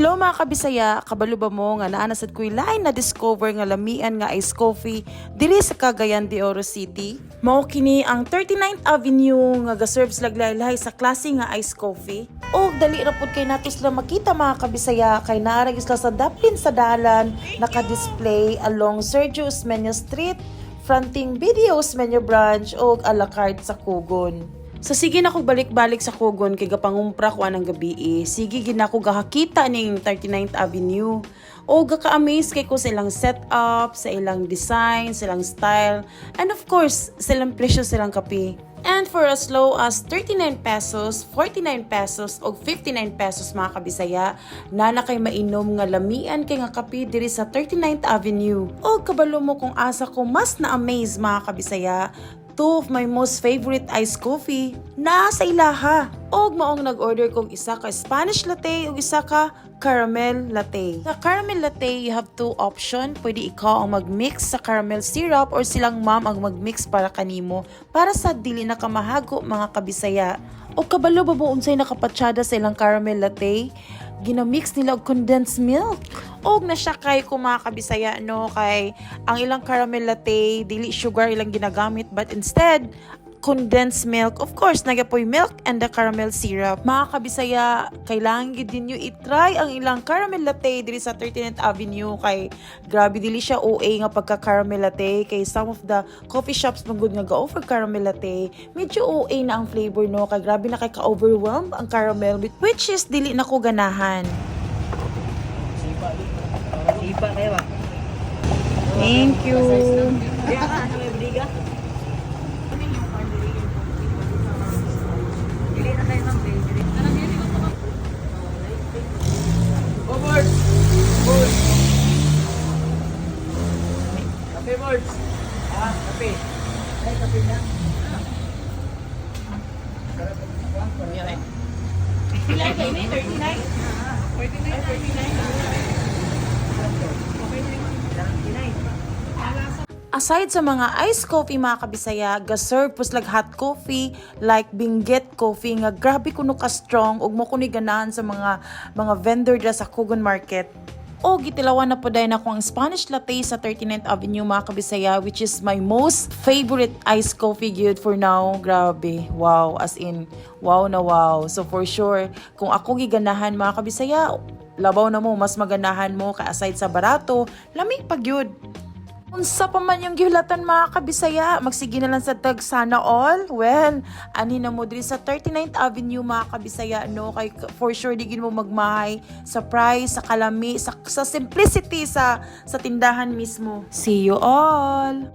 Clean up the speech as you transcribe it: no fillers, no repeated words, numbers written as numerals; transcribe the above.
Hello, mga kabisaya, kabalo ba mo nga naa na sad ko'y lain na discover nga lamian nga iced coffee diri sa Cagayan de Oro City? Mao kini ang 39th Avenue nga ga-serve sila lahi sa klase nga iced coffee. Og dali ra pud kay nato sila makita, mga kabisaya, kay naa ra gyud sila sa daplin sa dalan, naka-display along Sergio Osmeña Street, fronting BDO Osmeña Branch og Alacart sa Cogon. Sa sige na ko balik-balik sa Cogon kay gapangumpra ko anang gabi eh. Sige gid na ko gakakita ning 39th Avenue. O gaka-amaze kay ko sa ilang setup, sa ilang design, sa ilang style, and of course, sa ilang presyo, sa ilang kape. And for as low as 39 pesos, 49 pesos, o 59 pesos, mga kabisaya, naa na kay mainom nga lamian kay nga kape diri sa 39th Avenue. O kabalo mo kung asa ko mas na-amaze, mga kabisaya? Two of my most favorite iced coffee naa sa ilaha. Og maong nag-order kong isa ka Spanish latte ug isa ka caramel latte. Sa caramel latte, you have two option. Pwede ikaw ang mag-mix sa caramel syrup or silang ma'am ang mag-mix para kanimo para sa dili na ka mahago, mga kabisaya. O kabalo ba mo unsay nakapatsada sa ilang caramel latte? Ginamix nila og condensed milk. Og na-shock kay ko, mga kabisaya, no, kay ang ilang caramel latte, dili sugar ilang ginagamit but instead condensed milk. Of course, naa gyapoy milk and the caramel syrup. Mga kabisaya, kailangan gid ninyo i-try ang ilang caramel latte diri sa 39th Avenue kay grabe, dili siya OA nga pagka caramel latte, kay some of the coffee shops man gud nga ga-offer caramel latte, medyo OA na ang flavor, no, kay grabe na kay ka-overwhelmed ang caramel, which is dili na ko ganahan. Sipa kayo ba? Thank you. Kaya ka, ano may briga? Dili na kayo ng bakery. Go, boards! Boards! Kape, boards! Ah, kape. Ay, kape na. Yan eh. Ilan kayo ni 39? Ay, 39. Aside sa mga iced coffee, mga kabisaya, ga-serve po sila hot coffee like Benguet coffee nga grabe kuno ka strong ug mao kuno ganahan sa mga vendor dira sa Cogon Market. O gitilawan na po dayon ako ang Spanish latte sa 39th Avenue, mga kabisaya, which is my most favorite iced coffee gyud for now. Grabe. Wow. As in, wow na wow. So for sure, kung ako giganahan, mga kabisaya, labaw na mo, mas maganahan mo kay aside sa barato, lami pa gyud. Unsa pa man yung gihulatan, mga kabisaya, magsige na lang sa tag sana all. Well, ani na mo diri sa 39th Avenue, mga kabisaya, no, kay for sure di gid mo magmahay sa price, sa kalami, sa simplicity sa tindahan mismo. See you all.